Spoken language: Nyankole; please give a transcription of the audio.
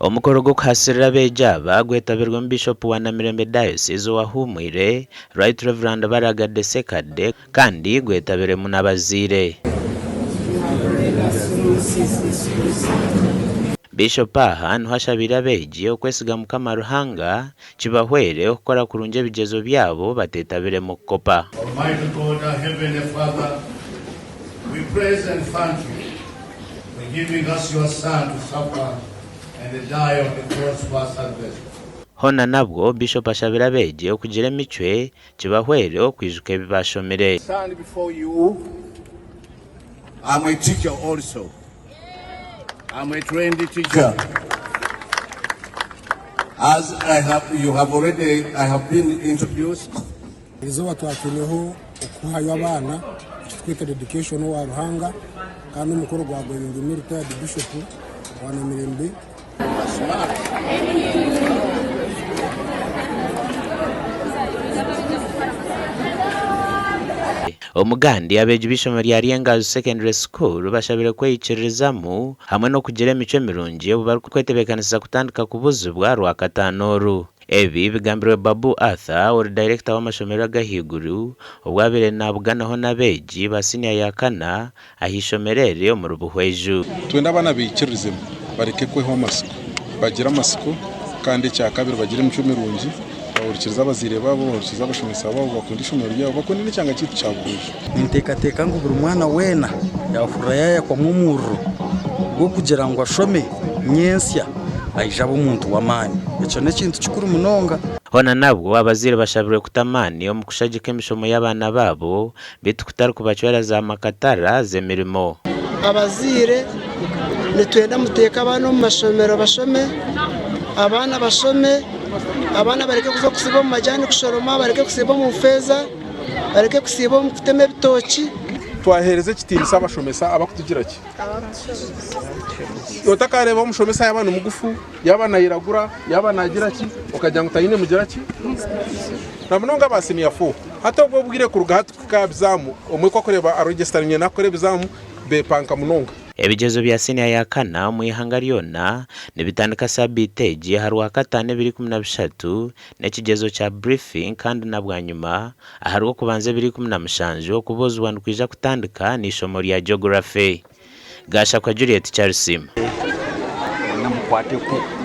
Omukoro gw'okuhasirira abeegi aba gwetabirwemu Bishopu wa Namirembe Diocese owahuumwire, Right Rev. Baragadde Ssekadde kandi gwetabiremu n'abazaire. Bishopu aha niho ashabiire abeegi okwesiga Mukama Ruhanga kibahwere okukora kurungi ebigyezo byabo bateetabire mu kukopa. Almighty God, our Heavenly Father, we praise and thank you for giving us your Son to suffer and die on the cross for our salvation. Hoona nabwo, Bishop ashabire abeegi okugira emicwe kibahwere okwijuka ebi baashomire. Stand before you, I'm a teacher also. I'm a trained teacher. As I have, you have already, I have been introduced. Erizooba twatwineho okuhayo abaana ekiturikweta dedication owa Ruhanga kandi omukoro gwagwebembirwe retired bishop wa Namirembe. Omugandi, abeegi b'eishomero rya Ryengaaju Secondary School bashabirwe kweyikiririzamu hamwe n'okugira emicwe mirungi obu barikwetebeekanisiza kutandika kubuzibwa Rwakataano oru. Ebi bigambirwe Babu Arthur ori dayirekita w'amashomero ag'ahaiguru obu abaire nabuganaho n'abeegi ba siniya ya kana ah'eishomero eri omuri Buhweju. Twende abaana baikirizemu bareke kwehwa amatsiko, bagire amatsiko kandi ekyakabiri bagire emicwe mirungi, bahurikirize abazaire baabo, bahurikirize abashomesa baabo, bakunde eishomero ryabo, bakunde n'ekyanga kyaitu kya Buhweju. Ninteekateeka ngu buri mwana weena yaahurira yaayakwamu omuriro gw'okugira ngu ashome nyentsya aije abe omuntu w'amaani. Ekyo n'ekintu kikuru munonga. Hoona nabwo, abazaire bashabirwe kuta amaani omu kushagika emishomo y'abaana baabo beitu kutari kubacwera za makatara z'emirimo. Abazaire nitwenda muteeke abaana omu mashomero bashome, abaana bashome, abaana bareke kuza kusiiba omu majani kushoroma, bareke kusiiba omu nfeeza, bareke kusiiba omu kutema ebitookye. Twaheereza ekitiinisa abashomesa abakutugira ki? Otakareeba omushomesa yaaba ni mugufu, yaaba nairagura, yaaba naagira ki, okagira ngu taine mugira ki? Na munonga aba siniya fo. Hati obwo obwire kuruga hati kuhika aha bizaamu, omwe ku arikureeba aregisitaringe naakukora ebizaamu, beepanka munonga. Ebigyezo bya siniya ya kana omu ihanga ryona nibitandika sabiiti egi aha Rwakataano ebiro 13 n'ekigyezo kya briefing kandi na bwanyima aha Rwokubanza ebiro 17 okubuuzibwa nikwija kutandika n'eishomo rya Geography. Gashakwa Juliet Charles. Mukwate ku.